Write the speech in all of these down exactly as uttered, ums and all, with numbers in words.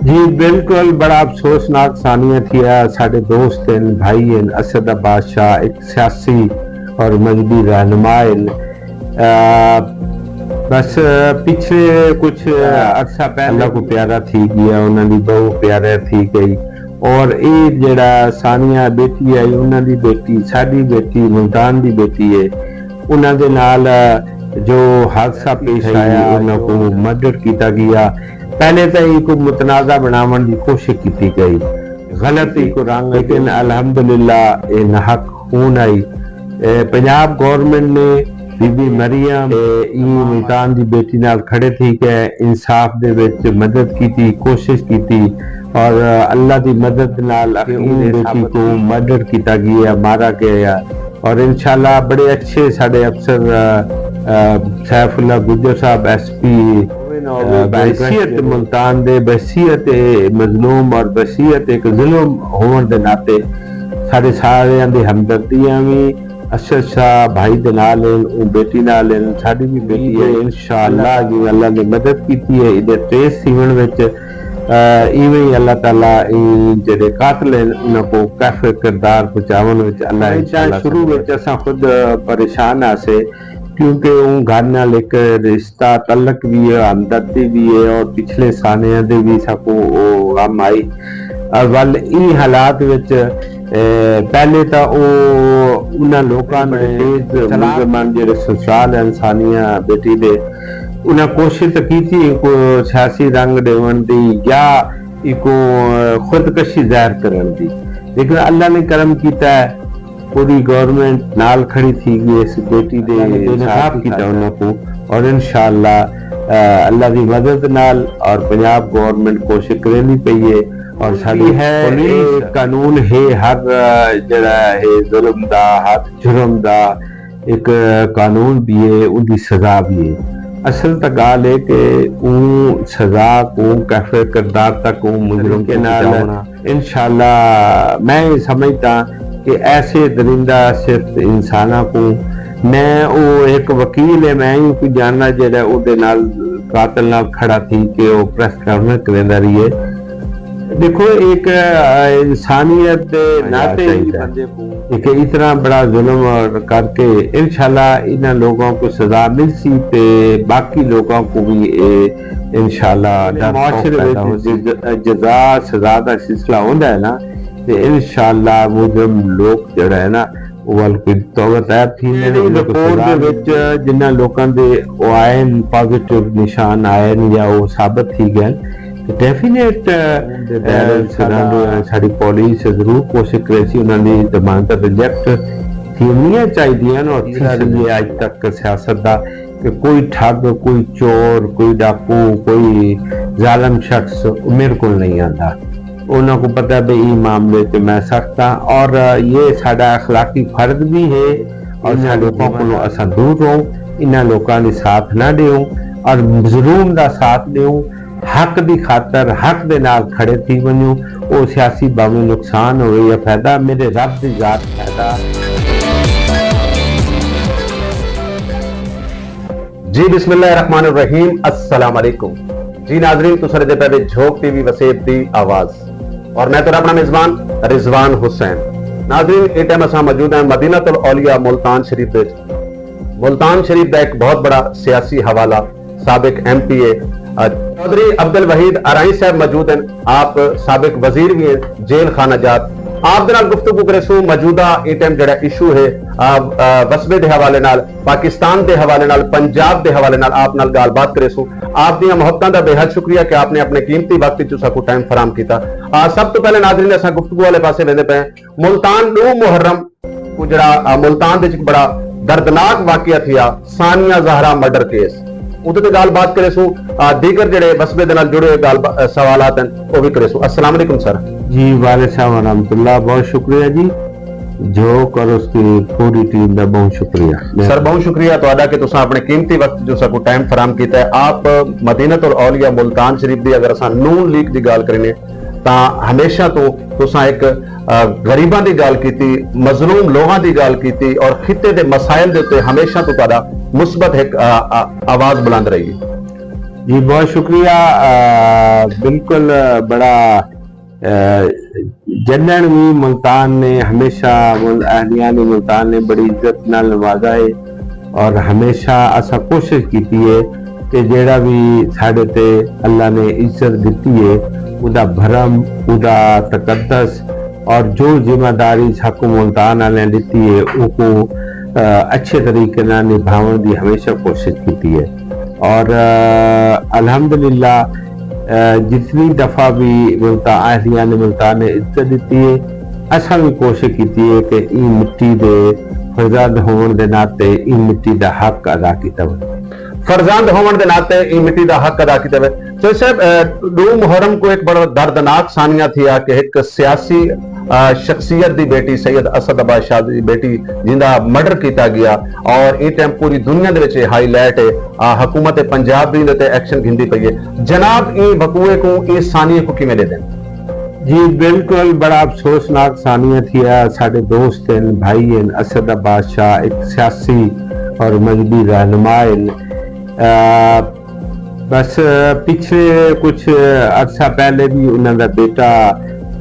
جی بالکل، بڑا افسوسناک سانحہ تھیا۔ ساڈے دوست ہن، بھائی ہن، اسد عباس شاہ ہک سیاسی اور مذہبی رہنما ہن۔ بس پچھلے کچھ عرصہ پہلے اللہ کوں پیارا تھی گیا، انہاں دی بہو پیارا تھی گئی۔ اور اے جیڑھا سانحہ بیٹی آئی، انہاں دی بیٹی، ساڈی بیٹی، ملتان دی بیٹی ہے، انہاں دے نال جو حادثہ پیش آیا، انہاں کوں مرڈر کیتا گیا۔ پہلے تاں ایکوں متنازعہ بنڑاونڑ دی کوشش کیتی گئی، غلط ایکوں رنگ، لیکن الحمدللہ اے ناحق خون آئی۔ پنجاب گورنمنٹ نے بی بی مریم تے ایں ملتان دی بیٹی نال کھڑے تھی کے انصاف دے وچ مدد کیتی، کوشش کیتی، اور اللہ دی مدد نال اخیر بیٹی کوں مرڈر کیتا گیا، مارا گیا۔ اور انشاءاللہ بڑے اچھے ساڈے افسر سیف اللہ گجر صاحب ایس پی بحیثیت ملتان دے، بحیثیت مظلوم اور بحیثیت ایک ظلم ہوون دے ناطے ساڈے ساریاں دی ہمدردیاں وی اسد شاہ بھائی دے نال ہن، اوں بیٹی نال ہن، ساڈی وی بیٹی ہے۔ انشاءاللہ جیویں اللہ نے مدد کیتی ہے ایندے ٹریس تھیونڑ وچ، ایویں ہی اللہ تعالی ایں جیڑھے قاتل ہن انہاں کوں کیف کردار پہنچاونڑ وچ اللہ انشاءاللہ۔ شروع وچ اساں خود پریشان ہاسے، کیونکہ اوں گھر نال ہک رشتہ تعلق وی ہے، ہمدردی وی ہے اور پچھلے سانحیاں دے وی ساکوں او غم آئی۔ ول ایں حالات وچ پہلے تاں او انہاں لوکاں نے ملزمان جیڑھے سسرال ہن سانحہ بیٹی دے، انہاں کوشش تاں کیتی ایکوں سیاسی رنگ ڈیونڑ دی یا ایکوں خودکشی ظاہر کرنڑ دی، لیکن اللہ نے کرم کیتا ہے، پوری گورنمنٹ نال کھڑی تھی گئی اس بیٹی دے، بے نقاب کیتا انہاں کوں۔ اور انشاءاللہ اللہ دی مدد نال اور پنجاب گورنمنٹ کوشش کریندی پئی ہے۔ اور ساڈی ہے قانون ہے، ہر جیڑھا ہے ظلم دا، ہر جرم دا ایک قانون بھی ہے، ان دی سزا بھی ہے۔ اصل تاں گالھ ہے کہ اوں سزا کوں کیف کردار تک اوں مجرم کوں پہنچاونڑاں۔ انشاءاللہ میں سمجھداں کہ ایسے درندہ صفت انساناں کوں، میں او ہک وکیل ہے، میں ایوں کوں جاننا جیڑھا اوندے نال قاتل نال کھڑا تھی کے او پریس کانفرنس کریندا رہیے۔ ݙیکھو، ہک انسانیت دے ناطے ہی بندے کوں ہک اتنا بڑا ظلم کر کے انشاءاللہ انہاں لوکاں کوں سزا ملسی تے باقی لوکاں کوں وی اے انشاءاللہ ݙر خوف پیدا ہوسی۔ معاشرے وچ جزا سزا دا سلسلہ ہوندا ہے نا، تے انشاءاللہ مجرم لوک جیڑھا ہے نا، ول کوئی توبہ طائب تھیندن، انہاں کوں سزا ملدی۔ رپورٹ دے وچ جنہاں لوکاں دے او آئن، پازیٹیو نشان آئن یا او ثابت تھی ڳئن، تے ڈیفینیٹ ساݙی پولیس ضرور کوشش کریسی انہاں دی ضمانتاں ریجیکٹ تھیوݨیاں چاہیدیاں ہن۔ اور تیسرا اج تک سیاست دا کہ کوئی ٹھگ، کوئی چور، کوئی ڈاکو، کوئی ظالم شخص میرے کول نہیں آندا۔ انہاں کوں پتہ ہے بھئی ایں معاملے تے میں سخت ہاں اور یہ ساڈا اخلاقی فرض بھی ہے اور انہاں لوکاں کولوں اساں دور رہوں، انہاں لوکاں دی ساتھ نہ ݙیوں اور مظلوم دا ساتھ ݙیوں۔ حق دی خاطر حق دے نال کھڑے تھی ونڄوں، او سیاسی بھاویں نقصان ہووے یا فائدہ، میݙے رب دی ذات فائدہ۔ جی بسم اللہ الرحمن الرحیم، السلام علیکم۔ جی ناظرین، تساں ݙیہدے پئے وے جھوک ٹی وی وسیب دی آواز اور میں تہاݙا اپݨا میزبان رضوان حسین۔ ناظرین، اے ٹائم اساں موجود ہیں مدینۃ الاولیاء ملتان شریف وچ۔ ملتان شریف دا ایک بہت بڑا سیاسی حوالہ، سابق ایم پی اے، آ، چوہدری عبدالوحید آرائی صاحب موجود ہیں۔ آپ سابق وزیر بھی ہیں جیل خانہ جات۔ آپ دے نال گفتگو کریسوں موجودہ اے ٹائم جڑا ایشو ہے، آ، آ، وسبے دے حوالے نال، پاکستان دے حوالے نال، پنجاب دے حوالے نال آپ نال گال بات کریسوں۔ آپ دیاں محبتاں دا بے حد شکریہ کہ آپ نے اپنے قیمتی وقت وچ ساکوں ٹائم فراہم کیتا۔ آ، سب تو پہلے ناظرین اساں گفتگو والے پاسے ویندے پئے ہیں۔ ملتان ݙو محرم کوں جڑا، آ، ملتان دے وچ ہک بڑا دردناک واقعہ تھیا، ثانیہ زہرا مرڈر کیس، اوندے تے ڳالھ بات کریسوں۔ آ، دیگر جڑے وسبے دے نال جڑے ہوئے ڳالھ با-، آ، سوالات ہن، او وی کریسوں۔ السلام علیکم سر۔ جی وعلیکم السلام ورحمۃ اللہ، بہت شکریہ جی، جھوک اور اس دی پوری ٹیم دا بہت شکریہ۔ سر، بہت شکریہ تہاݙا کہ تساں اپݨے قیمتی وقت جو ساکوں ٹائم فراہم کیتا ہے۔ آپ مدینۃ الاولیاء ملتان شریف دی اگر اساں نون لیگ دی ڳالھ کرینے تاں ہمیشہ توں تساں ہک، آ، غریباں دی ڳالھ کیتی، مظلوم لوگاں دی ڳالھ کیتی اور خطے دے مسائل دے اتے ہمیشہ توں تہاݙا مثبت ہک، آ، آ، آواز بلند رہی ہے۔ جی، بہت شکریہ۔ آ، بالکل، آ، بڑا، آ، جݙݨ وی ملتان نے ہمیشہ مل-، اہلیان ملتان نے بڑی عزت نال نوازا ہے، اور ہمیشہ اساں کوشش کیتی ہے کہ جیڑھا وی ساݙے تے اللہ نے عزت ݙتی ہے، اودا بھرم، اودا تقدس، اور جو ذمہ داری ساکوں ملتان آلیاں ݙتی ہے، اوکوں، آ، اچھے طریقے نال نبھاوݨ دی ہمیشہ کوشش کیتی ہے۔ اور، آ، الحمدللہ، آ، جتنی دفعہ وی ملتان، اہلیان ملتان نے عزت ݙتی ہے، اساں وی کوشش کیتی ہے کہ ایں مٹی دے فرزند ہووݨ دے ناطے ایں مٹی دا حق ادا کیتا ونڄے۔ فرزند ہووݨ دے ناطے ایں مٹی دا حق ادا کیتا ونڄے۔ چوہدری صاحب، آ، ݙو محرم کوں ہک بڑا دردناک سانحہ تھیا کہ ہک سیاسی، آ، شخصیت دی بیٹی، سید اسد عباس شاہ دی بیٹی، جیندا مرڈر کیتا ڳیا، اور ایں ٹائم پوری دنیا دے وچ اے ہائی لائٹ ہے۔ آ، حکومت پنجاب وی ایندے تے ایکشن گھندی پئی ہے۔ جناب ایں وقوعے کوں، ایں سانحے کوں کیویں ݙیہدن؟ جی، بالکل، بڑا افسوسناک سانحہ تھیا۔ ساݙے دوست ہن، بھائی ہن، اسد عباس شاہ ہک سیاسی اور مذہبی رہنما ہن۔ آ، بس، آ، پچھلے کچھ عرصہ پہلے وی انہاں دا بیٹا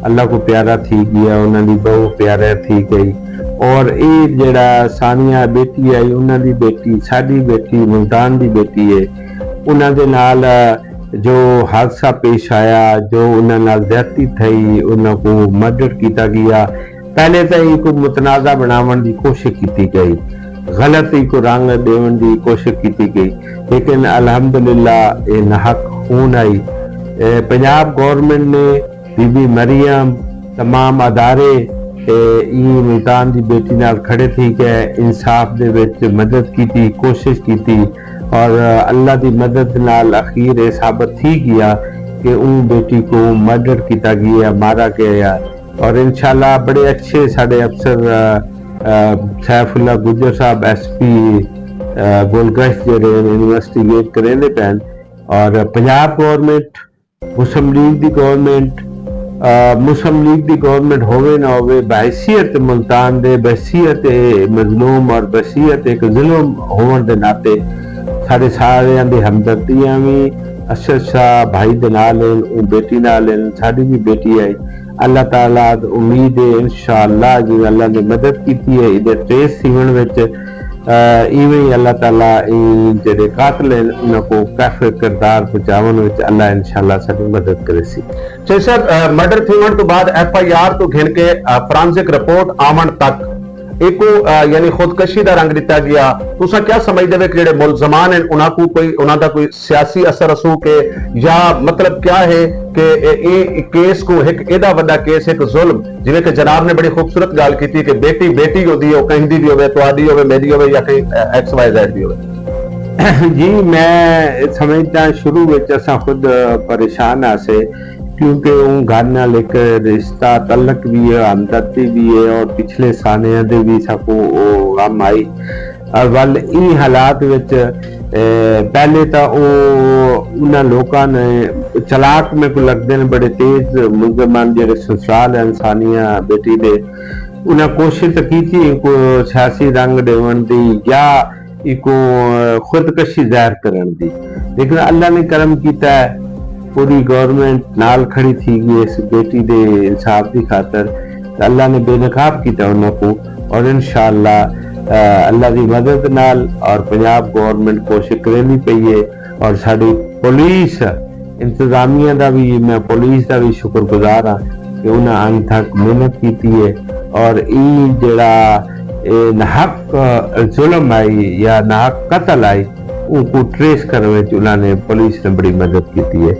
اللہ کوں پیارا تھی ڳیا، انہاں دی بہو پیارا تھی ڳئی، اور اے جیڑھا سانحہ بیٹی آئی، انہاں دی بیٹی، ساݙی بیٹی، ملتان دی بیٹی ہے، انہاں دے نال جو حادثہ پیش آیا، جو انہاں نال زیادتی تھئی، انہاں کوں مرڈر کیتا ڳیا۔ پہلے تاں ایکوں متنازعہ بݨاوݨ دی کوشش کیتی ڳئی، غلط ایکوں رنگ ݙیوݨ دی کوشش کیتی ڳئی، لیکن الحمدللہ اے ناحق خون آئی۔ اے پنجاب گورنمنٹ نے، بی بی مریم، تمام ادارے تے ایں ملتان دی بیٹی نال کھڑے تھی کے انصاف دے وچ مدد کیتی، کوشش کیتی، اور اللہ دی مدد نال اخیر اے ثابت تھی ڳیا کہ اوں بیٹی کوں مرڈر کیتا ڳیا، مارا ڳیا۔ اور انشاءاللہ بڑے اچھے ساݙے افسر، آ، آ، سیف اللہ گجر صاحب، ایس پی، آ، گولگشت جیڑھے ہن، انویسٹیگیٹ کریندے پئن۔ اور پنجاب گورنمنٹ، مسلم لیگ دی گورنمنٹ، آ، مسلم لیگ دی گورنمنٹ ہووے نہ ہووے، بحیثیت ملتان دے، بحیثیت مظلوم اور بحیثیت ہک ظلم ہووݨ دے ناطے ساݙے ساریاں دی ہمدردیاں وی اسد شاہ بھائی دے نال ہن، اوں بیٹی نال ہن، ساݙی وی بیٹی ہے۔ اللہ تعالیٰ دی امید ہے، انشاءاللہ، جیویں اللہ نے مدد کیتی ہے ایندے ٹریس تھیوݨ وچ، آ، ایویں ہی اللہ تعالیٰ ایں جیڑھے قاتل ہن، انہاں کوں کیف کردار پہنچاوݨ وچ اللہ انشاءاللہ ساݙی مدد کریسی۔ چوہدری صاحب، آ، مرڈر تھیوݨ توں بعد ایف آئی آر توں گھن کے، آ، فورنزک رپورٹ آوݨ تک ایکوں، آ، یعنی خودکشی دا رنگ ݙتا ڳیا۔ تساں کیا سمجھدے وے کہ جیڑھے ملزمان ہن، انہاں کوں کوئی، انہاں دا کوئی سیاسی اثر رسوخ ہے، یا مطلب کیا ہے کہ اے، اے کیس کوں، ہک ایݙا وݙا کیس، ہک ظلم، جیویں کہ جناب نے بڑی خوبصورت ڳالھ کیتی کہ بیٹی بیٹی ہوندی ہے، او کہیں دی وی ہووے، تہاݙی ہووے، میݙی ہووے، یا کہیں ایکس وائی زیڈ دی ہووے۔ جی، میں سمجھدا شروع وچ اساں خود پریشان ہاسے، کیونکہ اوں گھر نال ہک رشتہ تعلق وی ہے، ہمدردی وی ہے، اور پچھلے سانحیاں دے وی ساکوں او غم آئی۔ ول ایں حالات وچ، اے، پہلے تاں او انہاں لوکاں نے، چلاک میکوں لڳدے نے، بڑے تیز ملزم ہن جیڑھے سسرال ہن سانحہ بیٹی دے، انہاں کوشش تاں کیتی ایں کوں سیاسی رنگ ݙیوݨ دی یا ایکوں خودکشی ظاہر کرݨ دی، لیکن اللہ نے کرم کیتا ہے، پوری گورنمنٹ نال کھڑی تھی ڳئی اس بیٹی دے انصاف دی خاطر، تے اللہ نے بے نقاب کیتا انہاں کوں۔ اور انشاءاللہ، آ، اللہ دی مدد نال اور پنجاب گورنمنٹ کوشش کریندی پئی ہے، اور ساݙی پولیس انتظامیہ دا وی، میں پولیس دا وی شکر گزار ہاں کہ انہاں انت تک محنت کیتی ہے، اور ایں جیڑھا اے ناحق، آ، ظلم آئی یا ناحق قتل آئی، اوں کوں ٹریس کرݨ وچ انہاں نے، پولیس نے بڑی مدد کیتی ہے۔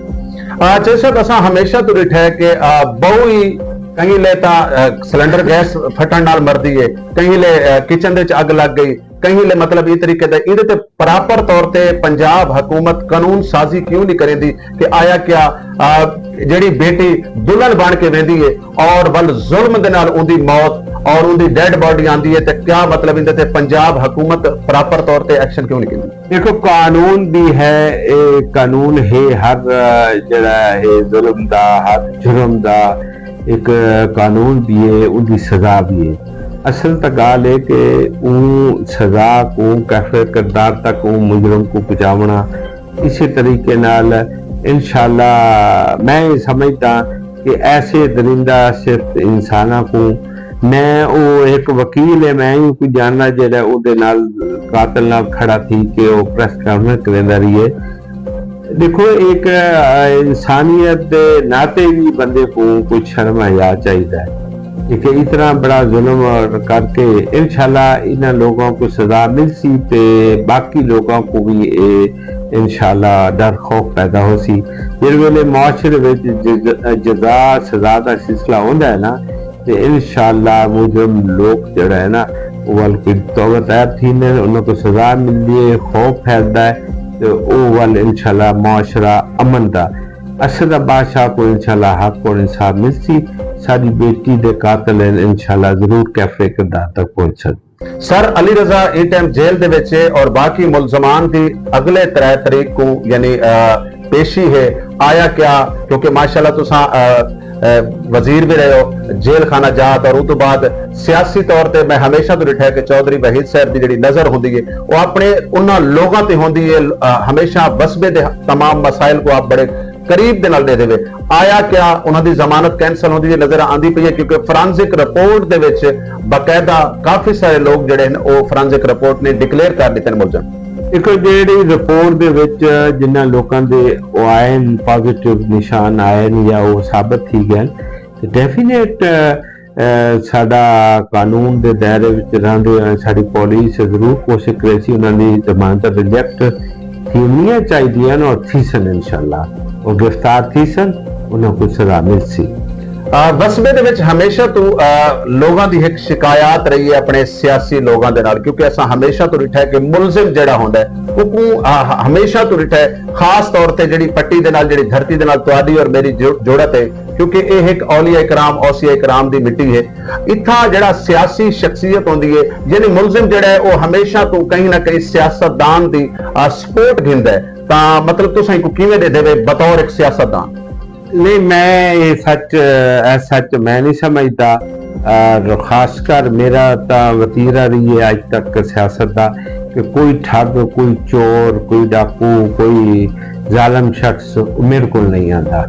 آ، چوہدری صاحب، اساں ہمیشہ توں ݙٹھا ہے کہ، آ، بہو ہی کہیں لے تاں، آ، سلنڈر گیس پھٹݨ نال مردی ہے، کہیں لے، آ، کچن دے وچ اگ لڳ ڳئی، کہیں لے، مطلب، ایں طریقے دا، ایندے تے پراپر طور تے پنجاب حکومت قانون سازی کیوں نہیں کریندی کہ آیا کیا، آ، جیڑھی بیٹی دلہن بݨ کے ویندی ہے اور ول ظلم دے نال اوندی موت اور اوندی ڈیڈ باڈی آندی ہے، تے کیا، مطلب، ایندے تے پنجاب حکومت پراپر طور تے ایکشن کیوں نہیں گھندی؟ ݙیکھو، قانون بھی ہے، اے قانون ہے، ہر، آ، جیڑھا ہے ظلم دا، ہر جرم دا ہک قانون بھی ہے، اوندی سزا بھی ہے۔ اصل تاں ڳالھ ہے کہ اوں سزا کوں کیف کردار تک اوں مجرم کوں پڄاوݨا، اسے طریقے نال انشاءاللہ میں سمجھدا کہ ایسے درندہ صرف انساناں کو میں او ایک وکیل ہے، میں ہی کوئی جاننا جڑا او دے نال قاتل نال کھڑا تھی کہ او پریس کانفرنس کریندا رہی ہے۔ دیکھو، ایک انسانیت دے ناطے بھی بندے کو کچھ شرم حیا چاہیے، کہ اتنا بڑا ظلم کر کے انشاءاللہ انہاں لوگوں کو سزا مل سی تے باقی لوگوں کو بھی اے انشاءاللہ ڈر خوف پیدا ہو سی۔ جس ویلے معاشرے وچ جز- جزا سزا دا سلسلہ ہوندا ہے نا، تے انشاءاللہ مجرم لوگ جڑا ہے نا، او ول کوئی توبہ طائب تھیندے، انہاں کو سزا ملدی ہے، خوف پھیلدا ہے، تے او ول انشاءاللہ معاشرہ امن دا۔ اسد بادشاہ کو انشاءاللہ حق اور انصاف ملسی، ساڈی بیٹی دے قاتل ہیں انشاءاللہ ضرور کیفر کردار تک پہنچن۔ سر علی رضا ایں ٹائم جیل دے وچ ہے اور باقی ملزمان دی اگلے ترے تاریخ کو یعنی پیشی ہے، آیا کیا؟ کیونکہ ماشاءاللہ تساں وزیر بھی رہے ہو جیل خانہ جات، اور اس بعد سیاسی طور تے میں ہمیشہ تو ڈٹھا ہے کہ چودھری وحید صاحب دی جڑی نظر ہوندی ہے وہ اپنے انہاں لوگاں تے ہوندی ہے، ہمیشہ وسبے دے تمام مسائل کو آپ بڑے قریب دے نال دے دے۔ آیا کیا انہاں دی ضمانت کینسل ہوندی ہوئی نظر آندی پئی ہے؟ کیونکہ فورانزک رپورٹ دے وچ باقاعدہ کافی سارے لوگ جڑے ہیں او فورانزک رپورٹ نے ڈکلیئر کر ڈتے ہیں ملزم۔ ایک جیڑی رپورٹ دے وچ جنہاں لوکاں دے او آئے ہیں، پازیٹیو نشان آئے ہیں یا او ثابت تھی گئے ہیں، تے ڈیفینیٹ ساڈا قانون دے دائرے وچ رہندے ہوئے ساڈی پولیس ضرور کوشش کرے سی انہاں دی ضمانت ریجیکٹ تھیونیاں چاہیدیاں ہن اور تھیسن انشاءاللہ۔ او گرفتار تھیسن، انہاں کوں سزا ملسی۔ وسبے دے وچ ہمیشہ تو لوگاں دی ایک شکایات رہی ہے اپنے سیاسی لوگاں دے نال، کیونکہ اساں ہمیشہ تو ڈٹھا ہے کہ ملزم جڑا ہوندا ہے اوکوں ہمیشہ تو ڈٹھا ہے، خاص طور تے جڑی پٹی دے نال، جڑی دھرتی دے نال تہاڈی اور میری جڑت ہے، کیونکہ اے ہک اولیاء کرام، اوصیاء کرام دی مٹی ہے۔ اتھاں جڑا سیاسی شخصیت ہوندی ہے، یعنی ملزم جڑا ہے او ہمیشہ تو کہیں نہ کہیں سیاست دان دی سپورٹ گھندا ہے، تاں مطلب تساں کو کیویں دے دیوے بطور ایک سیاست دان؟ نہیں، میں یہ سچ اے سچ میں نہیں سمجھدا۔ اور خاص کر میرا تاں وتیرہ رہی ہے اج تک سیاست دا کہ کوئی ٹھگ، کوئی چور، کوئی ڈاکو، کوئی ظالم شخص میرے کول نہیں آندا۔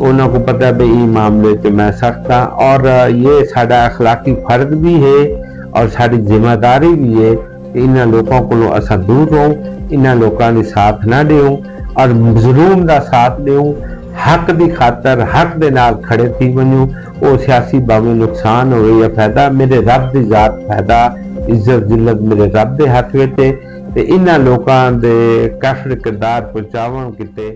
انہاں کو پتہ ہے بھئی ایں معاملے تے میں سخت ہاں اور یہ ساڈا اخلاقی فرض بھی ہے اور ساڈی ذمہ داری بھی ہے کہ انہاں لوکاں کولوں اساں دور رہوں، انہاں لوکاں دی ساتھ نہ ڈیوں اور مظلوم دا ساتھ ڈیوں، حق دی خاطر حق دے نال کھڑے تھی ونجوں۔ او سیاسی بھاویں نقصان ہووے یا فائدہ، میرے رب دی ذات فائدہ، عزت ذلت میرے رب دے ہتھ وچ ہے۔ تے انہاں لوکاں دے کیفر کردار پہنچاوݨ کیتے